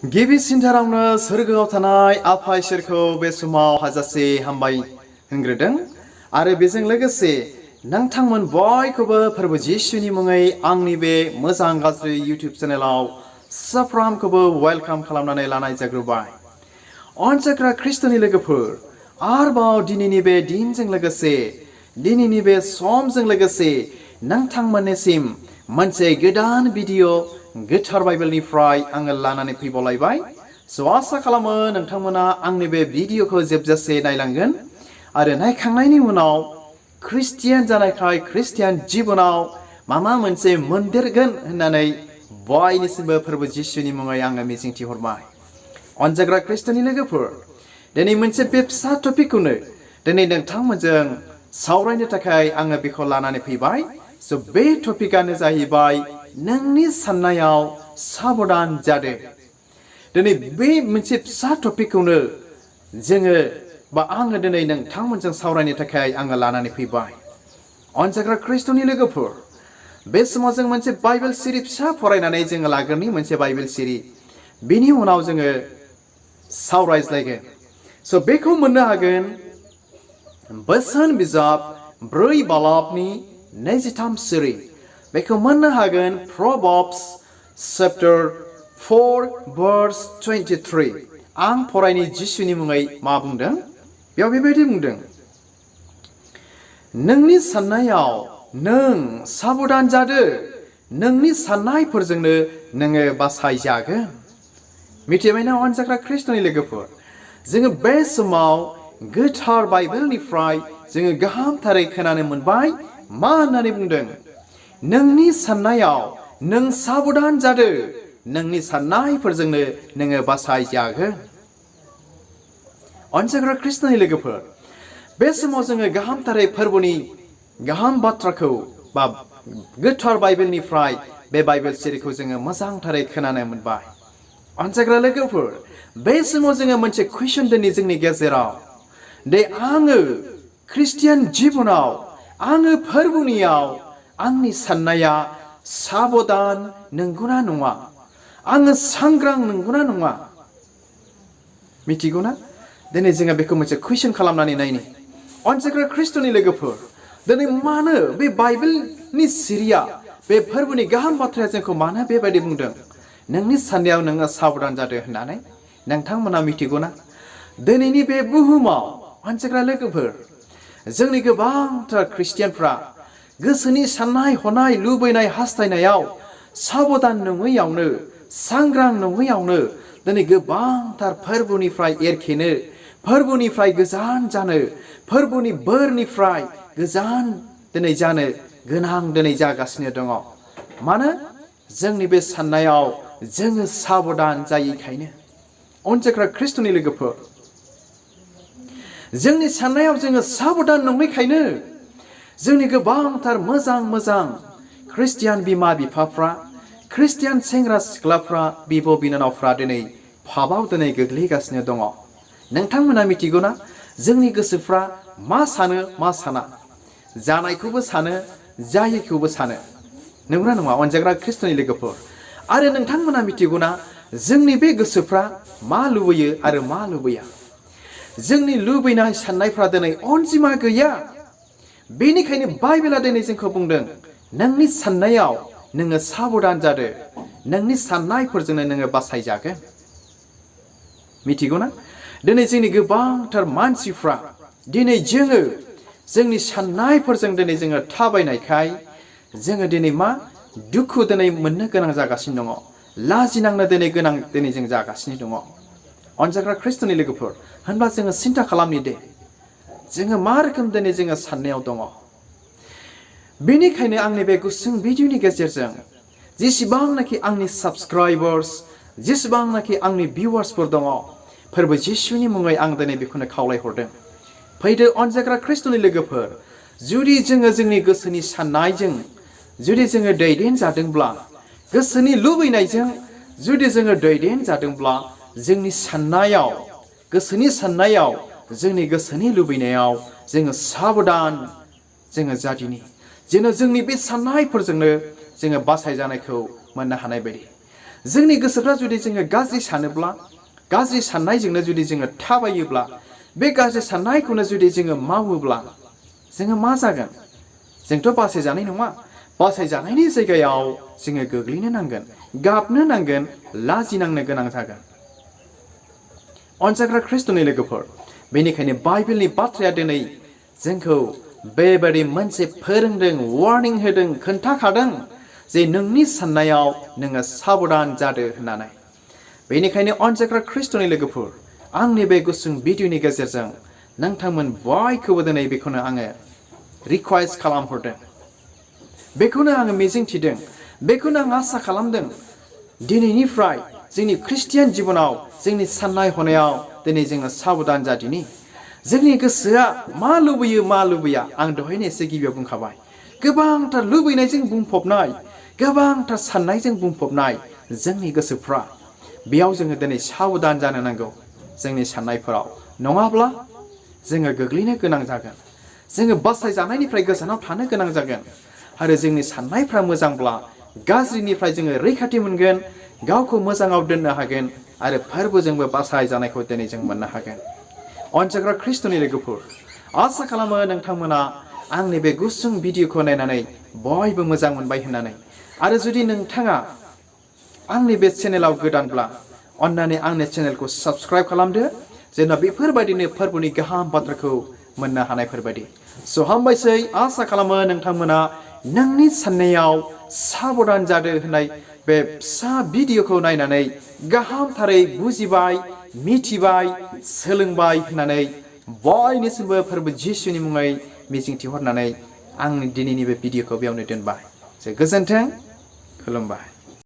गिबि सिन्थारावनो सोरगोआव थानाय आफा इसोरखौ बे समाव हाजासे हामबाय होनग्रोदों आरो बेजों लोगोसे नोंथांमोन बयखौबो फोरबो जिसुनि मुङै आंनि बे मोजां गाज्रि इउटिउब चेनेलाव साफ्रामखौबो वेलकाम खालामनानै लानाय जाग्रोबाय। अनसायग्रा ख्रिस्ट'नि लोगोफोर, आरोबाव दिनैनि बे दिनजों लोगोसे दिनैनि बे समजों लोगोसे नोंथांमोननिसिम मोनसे गोदान भिडिअ गोथार बाइबेलनिफ्राय आङो लानानै फैबावलायबाय। आसा खालामो नोंथांमोना आंनि बे भिडिअखौ जोबजासे नायलांगोन आरो नायखांनायनि उनाव ख्रिस्टियान जानायखाय ख्रिस्टियान जिबनाव माबा मोनसे मोनदेरगोन होननानै बयनिसिमबो फोरबो जिसुनि मुङै आङो मिजिंथिहरबाय। अनजाग्रा ख्रिस्ट'नि लोगोफोर, दिनै मोनसे बे फिसा टपिकखौनो दिनै नोंथांमोनजों सावरायनो थाखाय आङो बेखौ लानानै फैबाय। बे टपिकआनो जाहैबाय नोंनि साननायाव साबधान जादो। दिनै बे मोनसे फिसा टपिकखौनो जोङो बा आङो दिनै नोंथांमोनजों सावरायनो थाखाय आङो लानानै फैबाय। अनजाग्रा ख्रिस्ट'नि लोगोफोर, बे समाव जों मोनसे बाइबेल सिरि फिसा फरायनानै जोङो लागोननि मोनसे बाइबेल सिरि बेनि उनाव जोङो सावरायज्लायगोन। बेखौ मोननो हागोन बोसोन बिजाब 4 बालाबनि 23 सिरि। बेखौ मोननो हागोन Proverbs chapter 4 verse 23। आं फरायनि जिसुनि मुङै मा बुंदों? बेयाव बेबायदि बुंदों, नोंनि साननायाव नों साबधान जादो, नोंनि साननायफोरजोंनो नोङो बासायजागोन। मिथिबायना अनजाग्रा ख्रिस्ट'नि लोगोफोर, जोङो बे समाव गोथार बाइबेलनिफ्राय जोङो गाहामथारै खोनानो मोनबाय। मा होननानै बुंदों? नोंनि साननायाव नों साबधान जादो, नोंनि साननायफोरजोंनो नोङो बासायजागोन। अनजाग्रा ख्रिस्ट'नि लोगोफोर, बे समाव जोङो गाहामथारै फोरबोनि गाहाम बाथ्राखौ बा गोथार बाइबेलनिफ्राय बे बाइबेल सिरिखौ जोङो मोजांथारै खोनानो मोनबाय। अनजाग्रा लोगोफोर, बे समाव जोङो मोनसे कुइसन दोननि जोंनि गेजेराव दे आङो ख्रिस्टियान जिबनाव आङो फोरबोनियाव आंनि साननाया साबधान नंगौना नङा? आङो सांग्रां नंगौना नङा? मिथिगौना? दिनै जोङो बेखौ मोनसे कुइसन खालामनानै नायनि। अनजाग्रा ख्रिस्ट'नि लोगोफोर, दिनै मानो बे बाइबेलनि सिरिया बे फोरबोनि गाहाम बाथ्राया जोंखौ मानो बेबायदि बुंदों? नोंनि साननायाव नोङो साबधान जादो होननानै नोंथांमोना मिथिगौना? दिनैनि बे बुहुमाव अनजाग्रा लोगोफोर, जोंनि गोबांथार ख्रिस्टियानफ्रा गोसोनि साननाय हनाय लुबैनाय हास्थायनायाव साबधान नङैयावनो सांग्रां नङैयावनो दिनै गोबांथार फोरबोनिफ्राय एरखेनो, फोरबोनिफ्राय गोजान जानो, फोरबोनि बोरनिफ्राय गोजान दिनै जानो गोनां दिनै जागासिनो दङ। मानो? जोंनि बे साननायाव जोङो साबधान जायैखायनो। अनजाग्रा ख्रिस्ट'नि लोगोफोर, जोंनि साननायाव जोङो साबधान नङैखायनो जोंनि गोबांथार मोजां मोजां ख्रिस्टियान बिमा बिफाफ्रा, ख्रिस्टियान सेंग्रा सिख्लाफ्रा, बिब' बिनानावफ्रा दिनै फाबाव दिनै गोग्लैगासिनो दङ। नोंथांमोना मिथिगौना? जोंनि गोसोफ्रा मा सानो मा साना, जानायखौबो सानो जायैखौबो सानो। नंगौना नङा अनजाग्रा ख्रिस्ट'नि लोगोफोर? आरो नोंथांमोना मिथिगौना जोंनि बे गोसोफ्रा मा लुबैयो आरो मा लुबैया? जोंनि लुबैनाय साननायफ्रा दिनै अनजिमा गैया। बेनिखायनो बाइबेला दिनै जोंखौ बुंदों, नोंनि साननायाव नोङो साबधान जादो, नोंनि साननायफोरजोंनो नोङो बासायजागोन। मिथिगौना? दिनै जोंनि गोबांथार मानसिफ्रा दिनै जोङो जोंनि साननायफोरजों दिनै जोङो थाबायनायखाय जोङो दिनै मा दुखु दिनै मोननो गोनां जागासिनो दङ, लाजिनांनो दिनै जों जागासिनो दङ। अनजाग्रा ख्रिस्ट'नि लोगोफोर, होनब्ला जोङो सिन्था खालामनि दे जोङो मा रोखोम दिनै जोङो साननायाव दङ। बेनिखायनो आंनि बे गुसुं भिडिअनि गेजेरजों जेसेबांनाखि आंनि साबस्क्राइबार्स, जेसेबांनाखि आंनि भिउवार्सफोर दङ, फोरबो जिसुनि मुङै आं दिनै बेखौनो खावलायहरदों। फैदो अनजाग्रा ख्रिस्ट'नि लोगोफोर, जुदि जोङो जोंनि गोसोनि साननायजों जुदि जोङो दैदेनजादोंब्ला, गोसोनि लुबैनायजों जुदि जोङो दैदेनजादोंब्ला, जोंनि साननायाव, गोसोनि साननायाव, जोंनि गोसोनि लुबैनायाव जोङो साबधान जोङो जादिनि, जेन' जोंनि बे साननायफोरजोंनो जोङो बासायजानायखौ मोननो हानाय बायदि। जोंनि गोसोफ्रा जुदि जोङो गाज्रि सानोब्ला गाज्रि साननायजोंनो जुदि जोङो थाबायोब्ला बे गाज्रि साननायखौनो जुदि जोङो मावोब्ला जोङो मा जागोन जोंथ' बासायजानाय नङा बासायजानायनि जायगायाव जोङो गोग्लैनो नांगोन गाबनो नांगोन लाजिनांनो गोनां जागोन अनजाग्रा ख्रिस्ट'नि लोगोफोर बेनिखायनो बाइबेलनि बाथ्राया दिनै जोंखौ बेबायदि मोनसे फोरोंदों वार्निं होदों खोन्थाखादों जे नोंनि साननायाव नोङो साबधान जादो होननानै बेनिखायनो अनजाग्रा ख्रिस्ट'नि लोगोफोर आंनि बे गुसुं भिडिअनि गेजेरजों नोंथांमोन बयखौबो दिनै बेखौनो आङो रिक्वेस्ट खालामहरदों बेखौनो आङो मिजिंथिदों बेखौनो आं आसा खालामदों दिनैनिफ्राय जोंनि ख्रिस्टियान जिबनाव जोंनि साननाय हनायाव दिनै जोङो साबधान जादिनि जोंनि गोसोआ मा लुबैयो मा लुबैया आं दहायनो एसे गिबियाव बुंखाबाय गोबांथार लुबैनायजों बुंफबनाय गोबांथार साननायजों बुंफबनाय जोंनि गोसोफ्रा बेयाव जोङो दिनै साबधान जानो नांगौ जोंनि साननायफोराव नङाब्ला जोङो गोग्लैनो गोनां जागोन जोङो बासायजानायनिफ्राय गोजानाव थानो गोनां जागोन आरो जोंनि साननायफ्रा मोजांब्ला गाज्रिनिफ्राय जोङो रैखाथि मोनगोन गावखौ मोजाङाव दोननो हागोन आरो फोरबोजोंबो बासायजानायखौ दिनै जों मोननो हागोन अनजाग्रा ख्रिस्ट'नि लोगोफोर आसा खालामो नोंथांमोना आंनि बे गुसुं भिडिअखौ नायनानै बयबो मोजां मोनबाय होननानै आरो जुदि नोंथाङा आंनि बे चेनेलाव गोदानब्ला अन्नानै आंनि चेनेलखौ साबस्क्राइब खालामदो जेन' बेफोरबायदिनो फोरबोनि गाहाम बाथ्राखौ मोननो हानायफोरबायदि स' हामबायसै आसा खालामो नोंथांमोना नोंनि साननायाव साबधान जादो होननाय बे फिसा भिडिअखौ नायनानै गाहामथारै बुजिबाय मिथिबाय सोलोंबाय होननानै बयनिसिमबो फोरबो जिसुनि मुङै मिजिंथिहरनानै आंनि दिनैनि बे भिडिअखौ बेयावनो दोनबाय जे गोजोन्थों खुलुमबाय